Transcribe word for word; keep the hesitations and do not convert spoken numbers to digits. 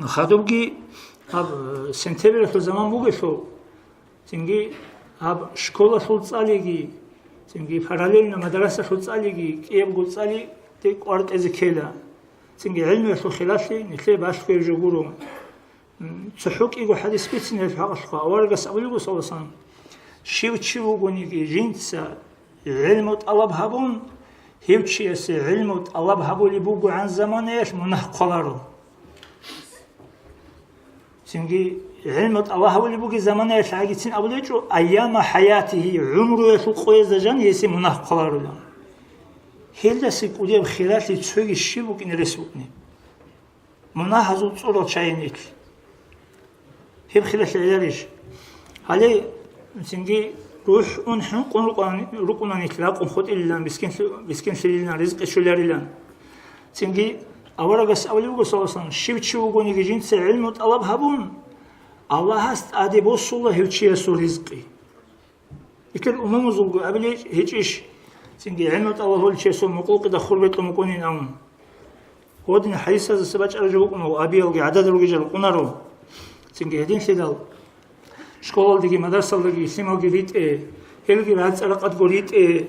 Хадубги гьаб, э, сентябралъул заман бугелъул, цинги гьаб школалъул цӀалиги, цинги параллельно мадрасалъул цӀалиги, кӀиябго цӀалиде кӀвар кьезе ккела. Цинги гӀелмуялъул хиралъи нилъее балъгояб жо гуро. М, цохӀо кӀиго хӀадис бицине гьел хӀакъалъулъ аварагас абулеб буго, саллаллагьу гӀалайгьи вассалам: «Щив чи вугониги жинца гӀилму тӀалаб гьабун, гьев чиясе гӀилму тӀалаб гьабулеб бугогӀан заманаялъ мунагь хъваларо». Цинги гӀилму тӀалаб гьабулеб бугеб заманаялъ гӀагицин абулечӀо, «Айяма хӀаятигьи», гӀумруялъул къоязда жан гьесие мунагь хъваларулан. Гьелдаса кӀудияб хиралъи цоги щиб букӀине рес букӀине? Мунагьазул цӀурал чагӀи нилъ. Гьеб хиралъи гӀеларищ? Гьале цинги рухӀ ун хӀинкъун рукъан-, рукъуна нилъ ракъун хутӀилилан, мискинлъи-, мискинлъилилан, ризкъи щоларилан. Цинги аварагас абулеб буго, саллаллагьу гӀалайгьи вассалам: «Щив чи вугониги жинца гӀилму тӀалаб гьабун, Аллагьас тӀаде босула гьев чиясул ризкъи». Нилъер умумузулго абилей гьечӀищ, цинги гӀелму тӀалаб гьабулев чиясул мукъукъида хур бекьун букӀунин абун. Гьодин хӀадисаздаса бачӀараб жо букӀунаро, абиялги гӀададалги жал рукъунаро. Цинги гьединлъидал школалдаги мадрасалдаги лъималги ритӀе, гьелги рацӀцӀа-ракъадго ритӀе,